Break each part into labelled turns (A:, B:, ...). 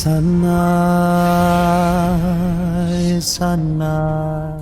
A: ሰናይ ሰናይ።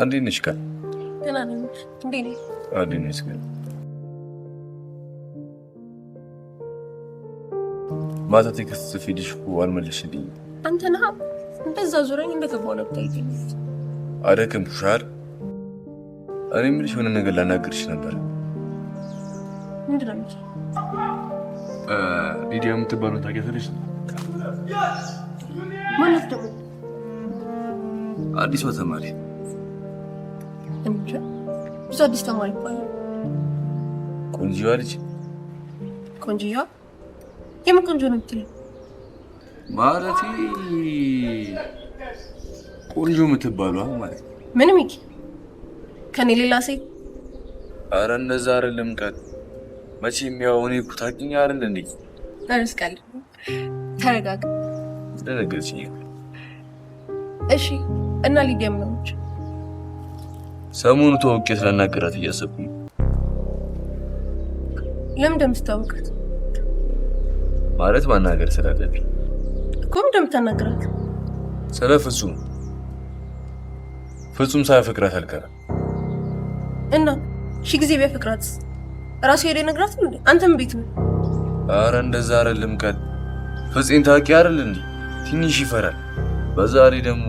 B: እንዴት ነሽ? ቃል
C: ደህና ነኝ። እንዴት ነህ?
B: እንዴት ነሽ? ቃል ማታ text ጽፌልሽ እኮ አልመለስሽልኝም።
C: አንተ ነህ እንደዛ ዙረኝ እንደገባሁ ነው ብታይኝ።
B: አደከምኩሽ አይደል? እኔ የምልሽ የሆነ ነገር ላናግርሽ ነበር።
C: ምንድን ነው የምትለው?
B: ሊዲያ የምትባለውን ታውቂያታለሽ?
C: ማናት ደግሞ?
B: አዲሷ ተማሪ።
C: እንጃ፣ ብዙ አዲስ ተማሪ ይባላል።
B: ቆንጂዋ ልጅ።
C: ቆንጆዋ? የምን ቆንጆ ነው የምትለው?
B: ማለቴ ቆንጆ የምትባሏ ማለት ነው።
C: ምን ሚኪ፣ ከኔ ሌላ ሴት?
B: አረ እንደዛ አይደለም ቃል። መቼም ያው እኔ እኮ ታውቂኝ አይደል እንዴ?
C: ኧረ ተረጋጋ።
B: ደነገጥሽኝ።
C: እሺ እና ሊዲያ ምን ሆነች?
B: ሰሞኑ ተዋውቄ ስላናገራት እያሰብኩኝ።
C: ለምን እንደምትታወቃት?
B: ማለት ማናገር ስላለብኝ።
C: እኮ ምን እንደምታናግራት?
B: ስለ ፍጹም። ፍጹም ሳያፈቅራት አልቀረም።
C: እና ሺ ጊዜ ቢያፈቅራትስ? እራሱ ሄዶ ይነግራት እንዴ? አንተም ቤት ነው።
B: አረ እንደዛ አይደለም ቃል። ፍፄን ታውቂ አይደል እንዴ? ትንሽ ይፈራል። በዛ ላይ ደግሞ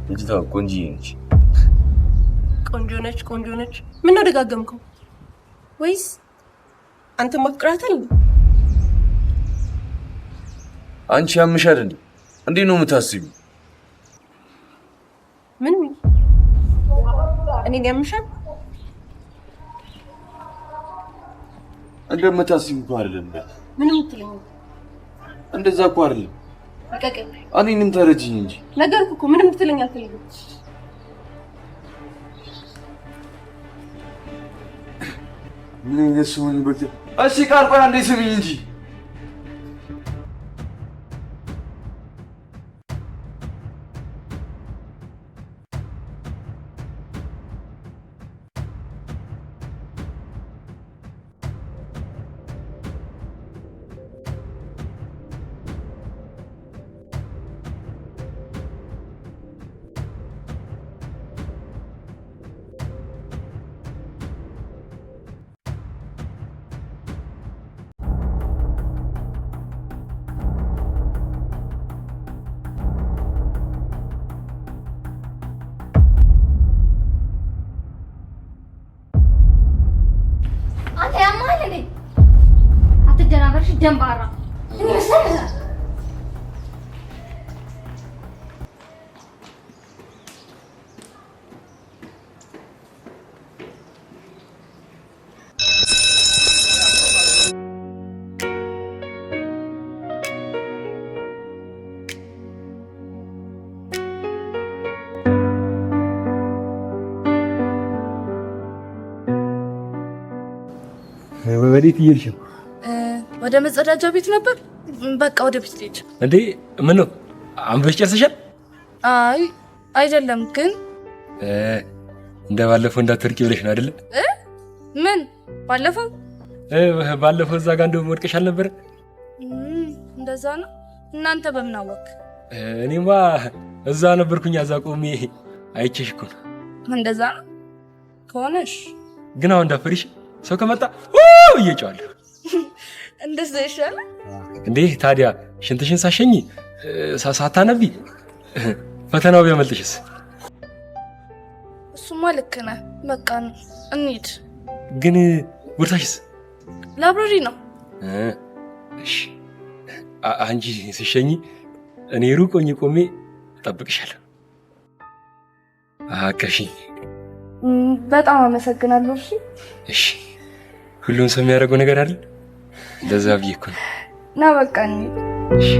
B: ልጅቷ ቆንጆዬ ነች።
C: ቆንጆ ነች፣ ቆንጆ ነች። ምነው ደጋገምከው? ወይስ አንተም አፍቅራታል?
B: አንቺ ያምሻል እንዴ? እንዴት ነው የምታስቢው?
C: ምን እኔን ያምሻል?
B: እንደምታስቢው እኮ አይደለም።
C: ምንም የምትለኝ?
B: እንደዛ እኮ አይደለም።
C: ልቀቀኝ።
B: እኔንም ተረጂኝ እንጂ።
C: ነገርኩህ እኮ ምንም ልትለኝ አልፈልግም።
B: ምን አይነት ሰው ነኝ? በቃ እሺ ቃል ቆይ አንዴ ስሚኝ እንጂ።
D: አንተ ያማል እንዴ? አትደናበርሽ ደንባራ።
E: ወዴት እየሄድሽ ነው?
F: ወደ መጸዳጃ ቤት ነበር። በቃ ወደ ቤት ልሂድ።
E: እንዴ ምን ነው አንብበሽ ጨርሰሻል?
F: አይ አይደለም ግን
E: እንደ ባለፈው እንዳትወርቂ ብለሽ ነው አይደለ?
F: ምን ባለፈው?
E: ባለፈው እዛ ጋር እንደውም ወድቀሽ አልነበረ?
F: እንደዛ ነው። እናንተ በምን አወቅ?
E: እኔማ እዛ ነበርኩኝ፣ እዛ ቆሜ አይቼሽ እኮ ነው።
F: እንደዛ ነው ከሆነሽ
E: ግን አሁን እንዳፈሪሽ ሰው ከመጣ እየጨዋለሁ።
F: እንደዛ ይሻላል
E: እንዴ? ታዲያ ሽንትሽን ሳሸኝ ሳታነቢ ፈተናው ቢያመልጥሽስ?
F: እሱማ ልክ ነህ። በቃ እንሂድ።
E: ግን ቦርሳሽስ?
F: Library ነው።
E: እሺ አንቺ ስሸኝ እኔ ሩቅ ሆኜ ቆሜ እጠብቅሻለሁ። አቀሽኝ።
F: በጣም አመሰግናለሁ። እሺ
E: እሺ። ሁሉም ሰው የሚያደርገው ነገር አይደል? ለዛ ብዬ እኮ ነው።
F: ና በቃ እንሂድ።
E: እሺ።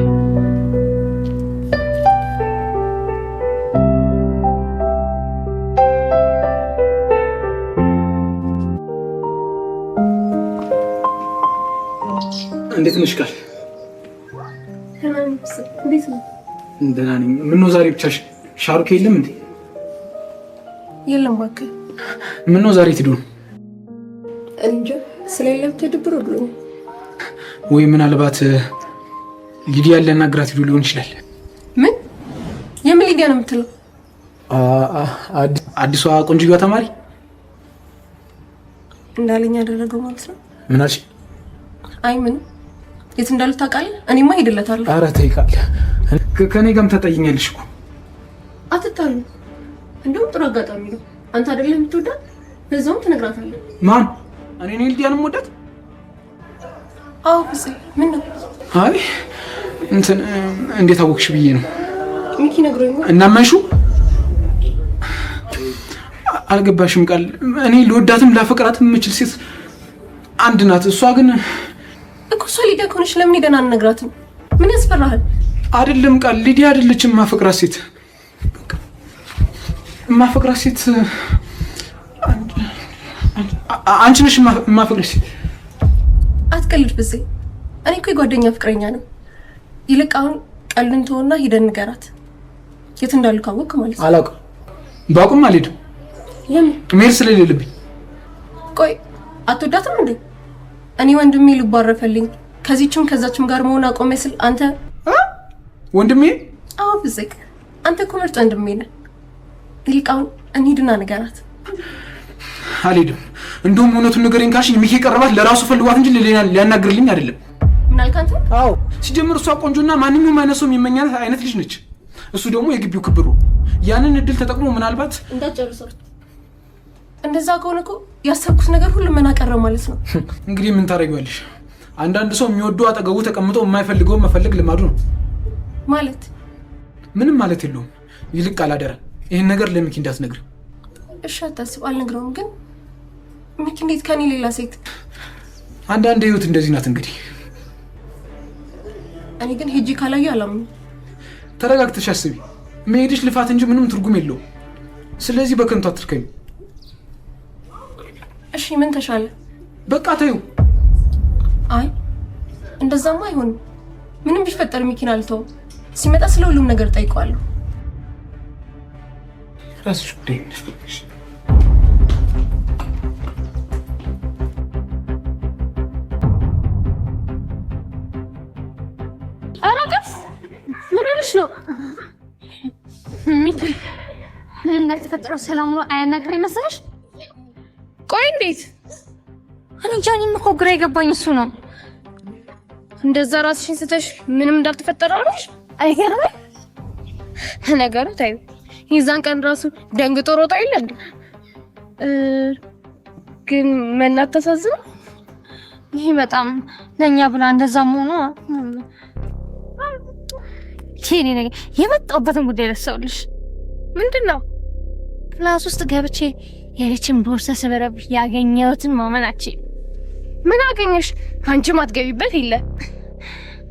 G: እንዴት ነሽ ቃል?
C: እንዴት ነው?
G: ደህና ነኝ። ምነው ዛሬ ብቻሽ? ሻሩክ የለም እንዴ?
C: የለም እባክህ።
G: ምነው ዛሬ ትዱ?
C: እንጃ ስለሌለ ብቻ ድብር ብሎኛል።
G: ወይ ምናልባት ሊዲያ ሊያናግራት ሂዶ ሊሆን ይችላል።
C: ምን? የምን ሊዲያ ነው የምትለው?
G: አዲሷ ቆንጆዋ ተማሪ
C: እንዳለኝ ያደረገው ማለት ነው።
G: ምን አልሽ?
C: አይ ምንም። የት እንዳሉ ታውቃለህ? እኔማ ሄድለታለሁ።
G: ኧረ ተይ ቃል፣ ከእኔ ጋርም ታጠይኛለሽ እኮ።
C: አትጣሉ። እንደውም ጥሩ አጋጣሚ ነው። አንተ አይደለም የምትወዳት፣ በዛውም ትነግራታለህ።
G: ማን? እኔ ነኝ ሊዲያን የምወዳት?
C: አዎ ፍፄ። ምን ነው?
G: አይ እንትን እንዴት አወቅሽ ብዬ ነው።
C: ሚኪ ነግሮኝ ነው።
G: እናመንሽው? አልገባሽም ቃል። እኔ ልወዳትም ላፈቅራትም የምችል ሴት አንድ ናት። እሷ ግን
C: እኮ እሷ ሊዲያ ከሆነች ለምን ሄደን አንነግራትም? ምን ያስፈራሃል?
G: አይደለም ቃል፣ ሊዲያ አይደለችም የማፈቅራት ሴት። የማፈቅራት ሴት አንቺ ነሽ። የማፈቅራት ሴት።
C: አትቀልድ ብዜ። እኔ እኮ የጓደኛ ፍቅረኛ ነው። ይልቅ አሁን ቀልዱን ተወና ሄደን ንገራት። የት እንዳሉ ካወቅክ ማለት ነው።
G: አላውቅም። ባውቅም አልሄድም።
C: ለምን?
G: መሄድ ስለሌለብኝ።
C: ቆይ አትወዳትም እንዴ? እኔ ወንድሜ ልቡ አረፈልኝ ከዚችም ከዛችም ጋር መሆን አቆመ ስል አንተ
G: ወንድሜ?
C: አዎ ፍፄ፣ አንተ እኮ ምርጥ ወንድሜ ነህ። ይልቅ አሁን እንሂድና ንገራት።
G: አልሄድም። እንደውም እውነቱን ንገረኝ ካልሽኝ ሚኪ የቀረባት ለራሱ ፈልጓት እንጂ ለሌላ ሊያናግርልኝ አይደለም።
C: ምን አልክ አንተ?
G: አዎ ሲጀምር እሷ ቆንጆና ማንኛውም አይነት ሰው የሚመኛት አይነት ልጅ ነች። እሱ ደግሞ የግቢው ክብሩ፣ ያንን እድል ተጠቅሞ ምናልባት
C: እንዳትጨርሰው። እንደዛ ከሆነ እኮ ያሰብኩት ነገር ሁሉ መና ቀረ ማለት ነው።
G: እንግዲህ ምን ታደርጊዋለሽ? አንዳንድ ሰው የሚወደው አጠገቡ ተቀምጦ የማይፈልገውን መፈለግ ልማዱ ነው።
C: ማለት?
G: ምንም ማለት የለውም። ይልቅ አላደራ ይህን ነገር ለሚኪ እንዳትነግሪው።
C: እሺ አታስብ፣ አልነግረውም። ግን ሚኪ እንዴት ከኔ ሌላ ሴት?
G: አንዳንድ ህይወት እንደዚህ ናት። እንግዲህ
C: እኔ ግን ሄጂ ካላየ አላምንም።
G: ተረጋግተሽ አስቢ። መሄድሽ ልፋት እንጂ ምንም ትርጉም የለውም። ስለዚህ በከንቱ አትድከሚ።
C: እሺ ምን ተሻለ?
G: በቃ ተይው።
C: አይ እንደዛማ አይሆንም። ምንም ቢፈጠር ሚኪን አልተውም። ሲመጣ ስለ ሁሉም ነገር ጠይቀዋለሁ።
G: ራስሽ ጉዳይ።
D: ኧረ ቀስ ምን ሆነሽ ነው? ሚኪ ምን እንዳልተፈጠረው ሰላም ነው አያናግረኝ መሰለሽ?
F: ቆይ እንዴት?
D: እኔ እንጃ። እኔም እኮ ግራ የገባኝ እሱ ነው።
F: እንደዛ ራስሽን ስተሽ ምንም እንዳልተፈጠረ አለሽ?
D: አይገርምም?
F: ነገሩ ታዩ የዛን ቀን ራሱ ደንግጦ ሮጣ የለ እንዴ? ግን መናት ተሳዝነው።
D: ይህ በጣም ለእኛ ብላ እንደዛ መሆኗ የኔ ነገር የመጣሁበትን ጉዳይ ረሳሁልሽ።
F: ምንድን ነው?
D: Class ውስጥ ገብቼ የሪችን ቦርሳ ስበረብ ያገኘሁትን ማመን አልችልም።
F: ምን አገኘሽ? አንቺም አትገቢበት የለ።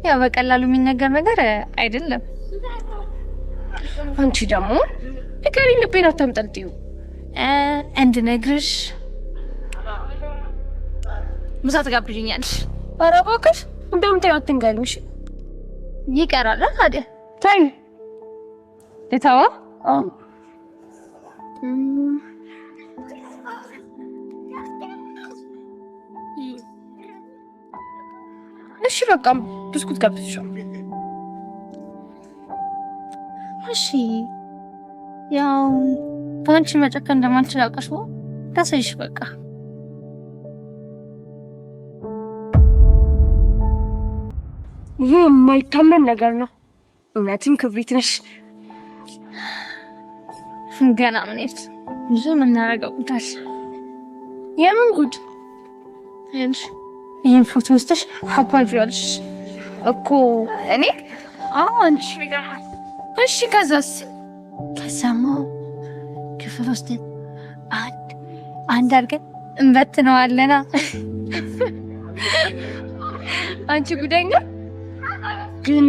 D: ያው በቀላሉ የሚነገር ነገር አይደለም።
F: አንቺ ደግሞ ንገሪኝ፣ ልቤን አታምጠልጥዩ።
D: እንድነግርሽ ምሳ ትጋብዥኛለሽ?
F: ኧረ እባክሽ እንደውም ተይው፣ አትንገሪኝ። እሺ
D: ይቀራል ታዲያ።
F: ተይው። ልተወው? እሺ በቃ ብስኩት ጋብዝሻለሁ።
D: እሺ ያው በአንቺ መጨከን እንደማንችል አውቀሽ ታሳይሽ በቃ።
F: ይሄ የማይታመን ነገር ነው። እውነትም ክብሪት ነሽ።
D: ገና ምን ብዙ የምናደርገው ጉዳይ።
F: የምን ጉድ?
D: ይህን ፎቶ ወስደሽ አባቢዋለሽ
F: እኮ እኔ?
D: አዎ አንቺ።
F: እሺ ከዛስ?
D: ከዛማ ክፍል ወስደን አንድ አንድ አድርገን እንበትነዋለና።
F: አንቺ ጉደኛ። ግን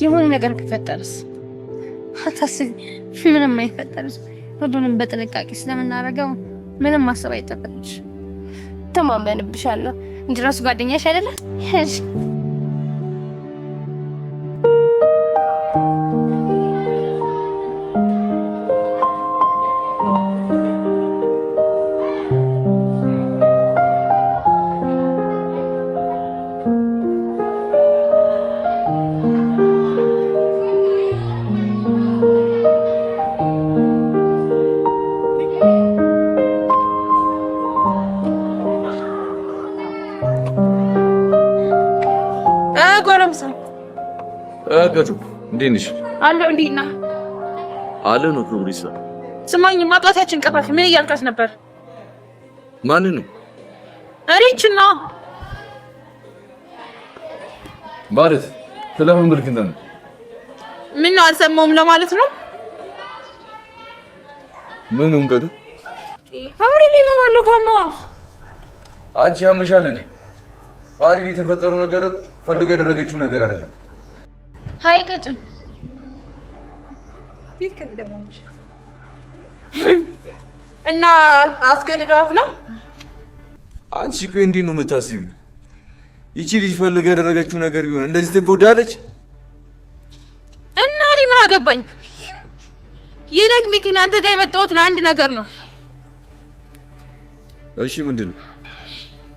F: የሆነ ነገር ቢፈጠርስ?
D: አታስቢ፣ ምንም አይፈጠርም። ሁሉንም በጥንቃቄ ስለምናደርገው ምንም ማሰብ አይጠበቅብሽ።
F: ተማመንብሻለሁ። እንጂ ራሱ ጓደኛሽ አይደለ?
D: እሺ
F: ጎረምሳ
B: አጋቹ እንዴት ነሽ?
F: አለሁ። እንዴት ነህ?
B: አለ ነው ክብሩ ይስፋ።
H: ስማኝ፣ ማጥዋታችን ቀፋፊ ምን እያልካት ነበር?
B: ማንን ነው?
H: እሬችን ነው
B: ማለት ስለምን ብልክንተ ነው?
H: ምን ነው አልሰማውም ለማለት ነው።
B: ምን እንገዱ
H: አብሬ ላይ ነው
B: አንቺ ያምሻል እንዴ? አሪ የተፈጠረው ነገር ፈልጎ ያደረገችው ነገር አይደለም።
F: ሀይ ቀጭን
H: እና አስገድዳት ነው።
B: አንቺ ቆይ እንዴት ነው የምታስቢው? ይቺ ልጅ ፈልጋ ያደረገችው ነገር ቢሆን እንደዚህ ትጎዳለች?
H: እና እኔ ምን አገባኝ? ይልቅ ሚኪ አንተ ጋር የመጣሁት ለአንድ ነገር ነው።
B: እሺ ምንድን ነው?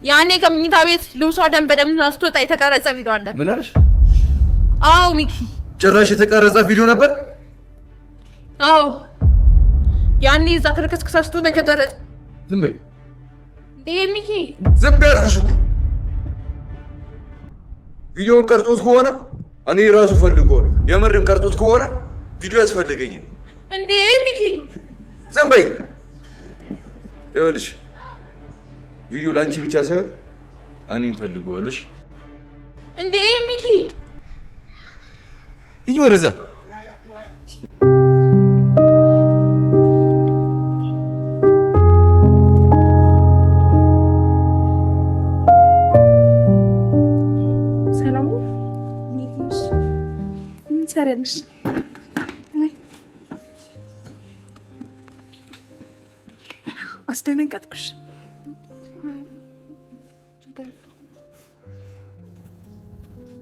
H: ያኔ ከምኝታ ቤት ልብሷ ደም በደም ስትወጣ የተቀረጸ ቪዲዮ አለ።
B: ምን አልሽ?
H: አዎ ሚኪ፣
B: ጭራሽ የተቀረጸ ቪዲዮ ነበር?
H: አዎ ያኔ እዛ ተልከስክሳ ስትወጣ የተቀረጸ።
B: ዝም በይ
H: እንዴ ሚኪ፣
B: ዝም በይ አልኩሽ እኮ። ቪዲዮውን ቀርጾት ከሆነ እኔ ራሱ ፈልጎ ነው። የምርም ቀርጾት ከሆነ ቪዲዮ ያስፈልገኛል።
H: እንዴ ሚኪ፣
B: ዝም በይ። ይኸውልሽ ቪዲዮ ለአንቺ ብቻ ሳይሆን እኔም ፈልገዋለሁ።
H: እንዴ ሚኪ፣
B: ሂጂ ወደዛ።
C: ሰላም ምን ትሰሪያለሽ? አስደነገጥኩሽ።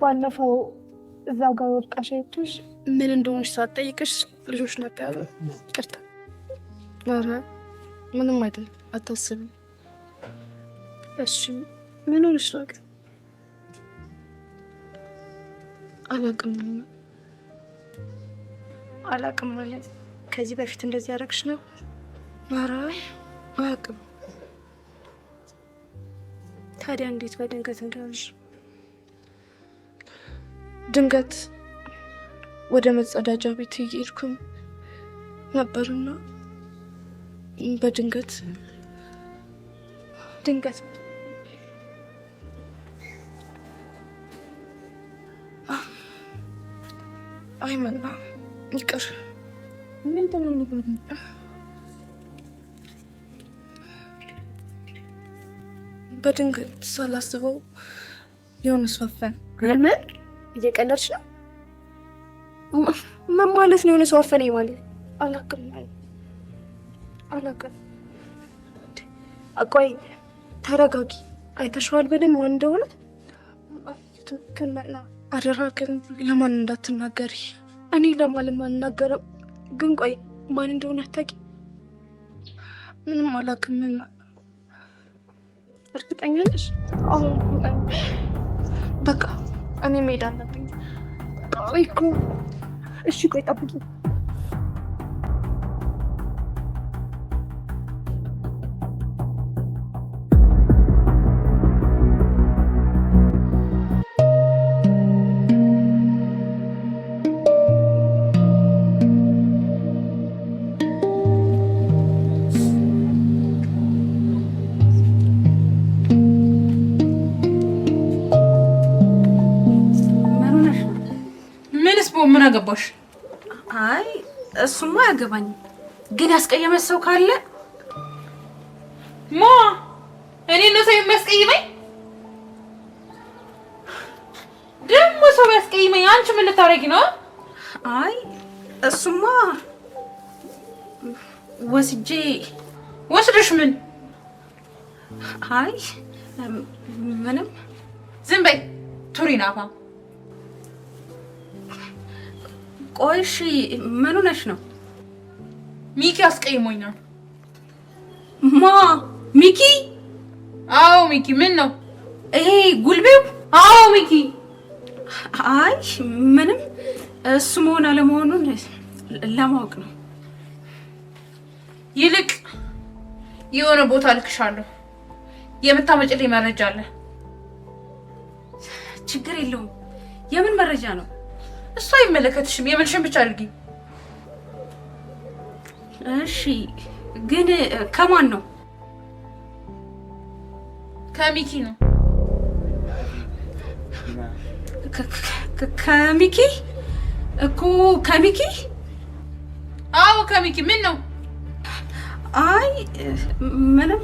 F: ባለፈው እዛው ጋር ወድቀሽ አይቼሽ ምን እንደሆንሽ ሳትጠይቅሽ ልጆች ነበሩ። ይቅርታ። ኧረ ምንም አይደለም፣ አታስቢ። እሺ ምን ሆነሽ ነው ግን? አላውቅም አላውቅም። ማለት ከዚህ በፊት እንደዚህ ያደረግሽ ነው? ኧረ አላውቅም። ታዲያ እንዴት በድንገት እንደሆንሽ? ድንገት ወደ መጸዳጃ ቤት እየሄድኩኝ ነበርና በድንገት ድንገት አይመና ይቅር። ምንድን ነው? በድንገት ሳላስበው የሆነ ሰው አፈነ። ምን እየቀለድሽ ነው? ምን ማለት ነው? የሆነ ሰው አፈነኝ ማለት? አላውቅም አላውቅም። ቆይ ተረጋጊ። አይተሽዋል በደንብ ማን እንደሆነ? አደራ ግን ለማን እንዳትናገሪ። እኔ ለማንም አልናገርም። ግን ቆይ ማን እንደሆነ አታውቂም? ምንም አላውቅም። እርግጠኛ ነሽ? አዎ በቃ እኔ መሄድ አለብኝ። ቆይ እኮ እሺ፣ ቆይ ጠብቂ።
H: ምን አገባሽ?
I: አይ እሱማ አያገባኝም፣ ግን ያስቀየመሽ ሰው ካለ
H: ማ እኔ ነው ሰው የሚያስቀይመኝ? ደግሞ ሰው ቢያስቀይመኝ አንቺ ምን ልታረጊ ነው?
I: አይ እሱማ ወስጄ
H: ወስደሽ ምን?
I: አይ ምንም።
H: ዝም በይ ቱሪ ናፋ።
I: ቆይ እሺ ምን ሆነሽ ነው?
H: ሚኪ አስቀይሞኛል።
I: ማ ሚኪ?
H: አዎ ሚኪ። ምን ነው
I: ይሄ ጉልቤው?
H: አዎ ሚኪ።
I: አይ ምንም፣ እሱ መሆን አለመሆኑን ለማወቅ ነው።
H: ይልቅ የሆነ ቦታ ልክሻለሁ፣ የምታመጭልኝ መረጃ አለ።
I: ችግር የለውም። የምን መረጃ ነው?
H: እሱ አይመለከትሽም። የምልሽን ብቻ አድርጊ።
I: እሺ፣ ግን ከማን ነው?
H: ከሚኪ ነው።
I: ከሚኪ እኮ ከሚኪ?
H: አዎ ከሚኪ። ምን ነው?
I: አይ ምንም።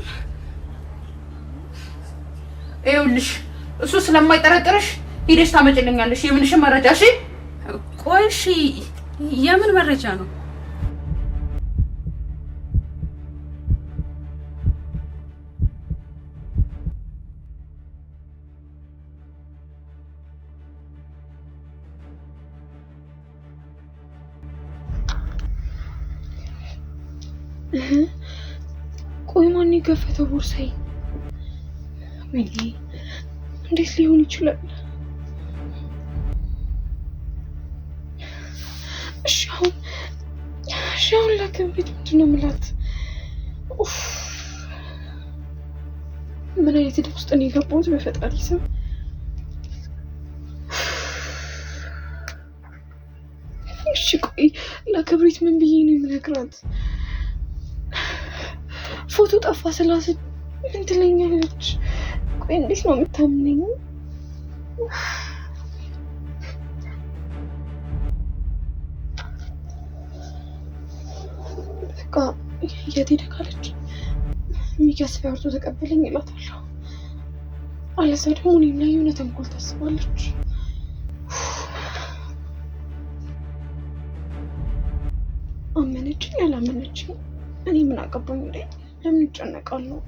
H: ይኸውልሽ እሱ ስለማይጠረጥርሽ ሂደሽ ታመጭልኛለሽ የምልሽን መረጃ። እሺ?
I: ቆይ እሺ፣ የምን መረጃ ነው?
F: ቆይ ማን የከፈተው ቦርሳዬ? ወይኔ እንዴት ሊሆን ይችላል? እሺ አሁን ለክብሪት ምንድን ነው የምላት? ኡፍ ምን አይነት ዕዳ ውስጥ ነው የገባሁት? በፈጣሪ ስም እሺ ቆይ ለክብሪት ምን ብዬ ነው የምነግራት? ፎቶ ጠፋ ስላት ምን ትለኛለች? ቆይ እንዴት ነው የምታምነኝ? በቃ የት ሄደ ካለች ሚኪ አስፈራርቶ ተቀበለኝ እላታለሁ። አለዛ ደግሞ እኔም ላይ የሆነ ተንኮል ታስባለች። አመነችኝ አላመነችኝ እኔ ምን አገባኝ? እንዴ ለምን እጨነቃለሁ?